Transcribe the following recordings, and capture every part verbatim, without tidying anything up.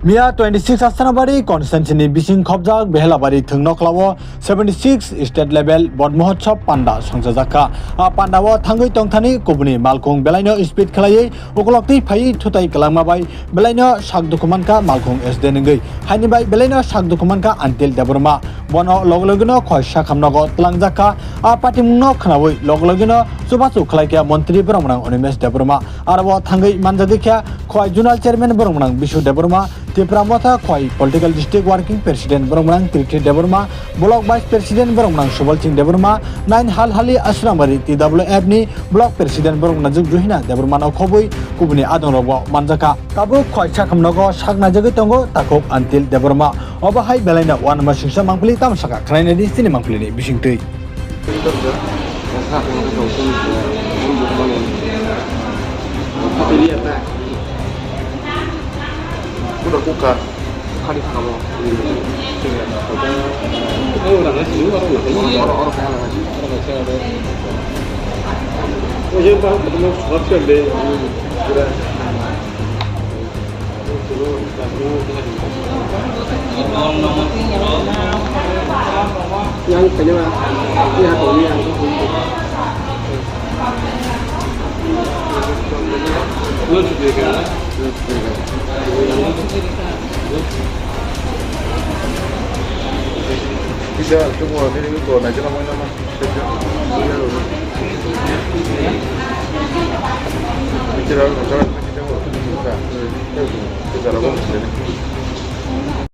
Miya twenty six Asrambari constituency ni bising khobjak Behelabari thwng noklao seventy six state level Bon Mohotsob panda songchajakha. A panda o thangwi tongthani kubuni malkhung belaino speed khlaiwi ukolok twi phaiwi thutai kwlangma bai belaino sak dukhu mankha malkhung S D nungwi. Haini bai belaino sak dukhu mankha Antil Debbarma. Bono loge logeno khoi sakham nogo twlangjakha. A patimungno khnawi loge logeno chubachu khlaikha montri borok mwnang Animesh Debbarma. Aro o thangwi manjagwi kha khoi zonal chairman borok mwnang Bishu Debbarma, Tipra Motha khoi political district working president borok mwnang Tirthi Debbarma, block vice president borok mwnang Subal Singh Debbarma, nine Halhali Asrambari T W F ni block president borok mwnang Juhina Debbarma no khobwi kubuni adong rogo manjakha. Tabuk khoi sakham nogo sak naijagwi tongo takhuk Antil Debbarma. Obo hai belaino uanama singsa mangpili tamo saka khwnaina di chini mangpili ni bisingtwi. Kuda kuka khani khamo. Oro, oro, oro, oro. Yang kanya yang yang. Kita tu mau ni tu naik nama nama.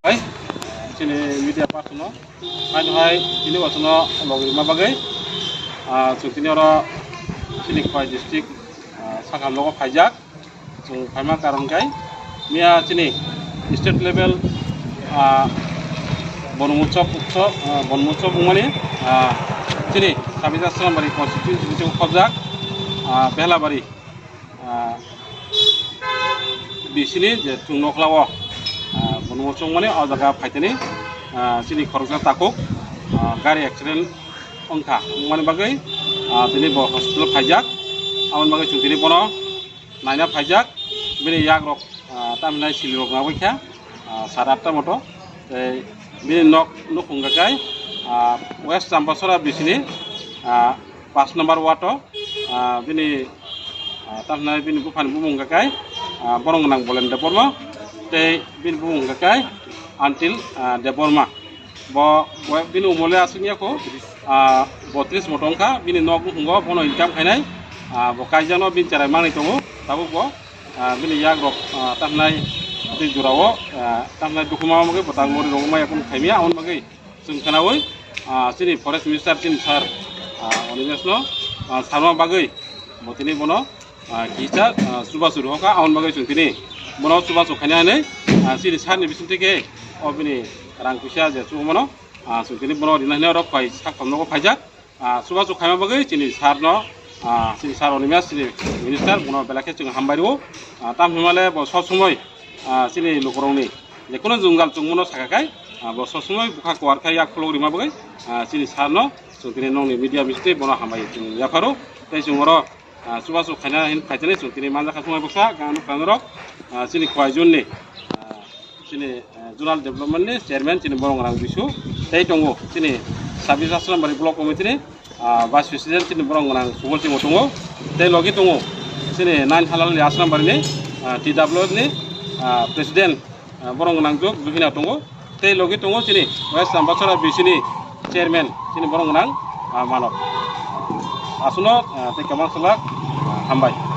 Hai, chini media person no, hai hai, chini wasono logima bagwi, ah, chwng tini oro chini Khowai district, ah, sakha logo phaijak. Chwng phaima karon khe miya chini state level, ah, Bon Motsob utsob, ah, Bon Motsob wngmani, ah, chini Sabita Srambari constituency ni khobjak, ah, Behlabari, ah, bisini je chwng noklao, ah, Bon Motsob wngmani o jaga phaitani, ah, chini khoroksa takhuk, ah, gari accident wngkha wngmani bagwi, ah, tini bo hospital phaijak. Aboni bagwi chwng tini bono naina phaijak, bini yagrok, ah, tamhinai silirok nangwi kha, ah, sade atta moto. Tei bini nok nukhung hwnkha khe, ah, West Champasora bisini, ah, pash number ward o, ah, bini, ah, tamhinai bini buphani bumung hwnkha khe, ah, borok gwnang Bolen Debbarma tei bini bumung hwnkha khe Antil, ah, Debbarma. Bo, bo bini umole aswk ya kho, ah, botris moto wngkha, bini nok nukhungo bono income khainai, ah, bo kaijakno bini cherai manwi tongo, tabuk bo, ah, bini yagrok, ah, tamhinai tei jorao, ah, tamhinai dukhu ma bagwi bo tak mori rogwi maya kunu khaimya, aboni bagwi chwng khnaui, ah, chini forest minister chini sir, ah, Animesh no, ah, sarma bagwi bo tini bono, ah, kisa, ah, chubachu rohorkha, aboni bagwi chwng tini bono chubachu khaina hinwi, ah, chini sir ni bisingtwi khe o bini rang puisa je chubamano, ah, chwng tini bono rina hinwi oro khoi sak thamnogo phaijak. Ah, chubachu khaima bagwi chini sir no, ah, chini sir Animesh chini minister bono belai khe chwng hambai rwo. Ah, tam hwnmale bo sob somoi, ah, chini lukurokni jekunu jwngjal chwngmano sakha khai, ah, bo sob somoi bwkha kuar khai yak khulok rima bagwi, ah, chini sir no chwng tini nokni media bisingtwi bono hambai chwng yapharo. Tei chwng oro, ah, chubachu khaina hin phaitani chwng tini manjakha chwng bai bwkha gang nukha norok, ah, chini Khowai zone ni, ah, chini, ah, zonal development ni chairman chini borok rang bisu tei tongo chini Sabita Srambari block committee ni, ah, vice president chini borok rang Subol Singh tongo tei logi tongo chini nine Halal Asrambari ni, ah, T W F ni, ah, president ah, borok gwnang jok Juhina tongo. Tei logi tongo chini West Champasora bisini chairman chini borok gwnang, ah, Manok. Asuno, ah, tei kwbang salak, ah, hambai.